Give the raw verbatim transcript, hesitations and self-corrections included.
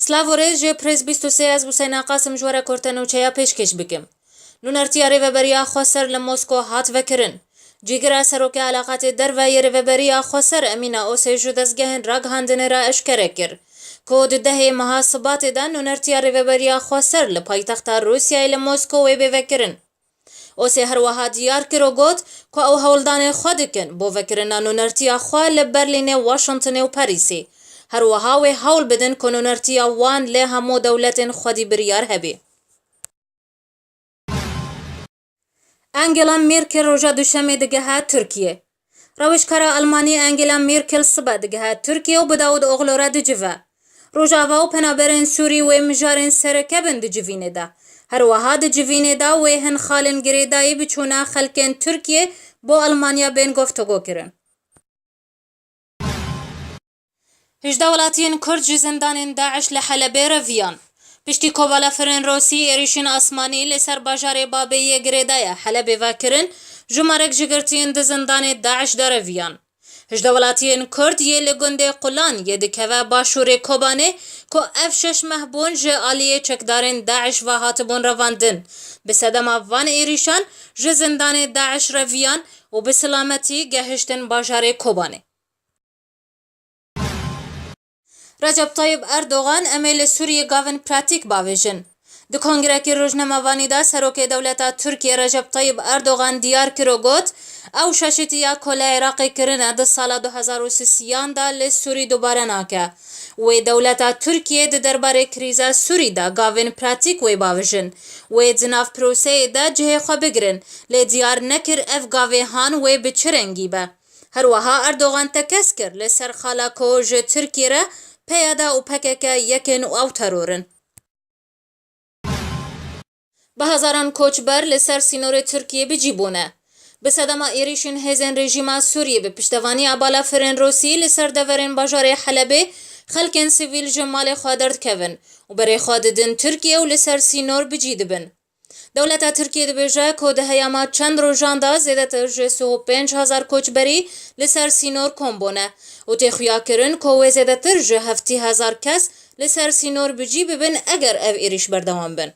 Silav û rêz ji Press bîst û sê, ez Bûseyna Qasim ji we re kurte nûçeya pêşkêş bikim. Nûnertiya Rêveberiya Xweser li Mosko hat vekirin. Cîgira Serokê Eleqatê Derve yê Rêveberiya Xweser Emîna Osê ji dezgehên ragihandinê re eşkere kir ku di dehê meha Sibatê de nûnertiya Rêveberiya Xweser li paytexta Rûsyayê li Mosko wê bê vekirin. Osê her wiha diyar kir û got ku ew hewldanê xwe dikin bo vekirina nûnertiya xwe li Berlînê, Washingtonê û Parîsê. Her wiha wê hewl bidin ku nûnertiya wan li hemû dewletên xwedî biryar hebe. Angela Merkel roja Duşemê digehe Tirkiyê. Rewişkara Almanî Angela Merkel sibe digehe Tirkiyê û bi Davutoglu re dicive. Rojava û penaberên Sûrî wê mijarên sereke bin di civînê de. Her wiha di civînê de wê hin xalên girêdayî biçûna xelkên Tirkiyê bo Almanya bên guftûgo kirin. Hejdeh welatiyên Kurd ji zindanên DAIŞ li Helebê reviyan. Piştî ku balafirên Rûsî êrîşên asmanî li ser bajarê Babê yê girêdayî Helebê vekirin, jimarek ji girtiyên di zindanê DAIŞ de reviyan. Hejdeh welatiyên Kurd yê li gundê Qulan yê dikeve başûrê Kobanê ku ev şeş meh bûn ji aliyê çekdarên DAIŞ ve hatibûn revandin, bi sedema van êrîşan ji zindanê DAIŞ reviyan û bi silametî gehiştin bajarê Kobanê. Recep Tayyip Erdogan: Em ê li Sûriyê gavên pratîk bavêjin. Di kongrekî rojnamevanî de serokê dewleta Tirkiyê Recep Tayyip Erdogan diyar kir û got, ew şaşîtiya ku li Iraqê kirine di sala du hezar û sisiyan de li Sûrî dubare nake. Wê dewleta Tirkiyê di derbarê krîza Sûrî de gavên pratîk wê bavêjin. Wê di nav proseyê de cihê xwe bigirin, lê diyar nekir ev gavê han wê bi çi rengî be. Her wiha Erdogan tekez kir li ser xala ku ji Tirkiyê re P Y D û P K K yek in û ew teror in. Bi hezaran koçber li ser sînorê Tirkiyê bi cî bûne. Bi sedema êrîşên hêzên rejîma Sûriyê bi piştevaniya balafirên Rûsî li ser deverên bajarê Helebê xelkên sivîl ji malê xwe derdikevin û berê xwe didin Tirkiyê û li ser sînor bi cî dibin. Dewleta Tirkiyê dibêje ku di heyama çend rojan de zêdetir ji sih û pênc hezar koçberî li ser sînor kom bûne û tê xuyakirin ku wê zêdetir ji heftê hezar kes li ser sînor bi cî bibin eger ev êrîş berdewam bin.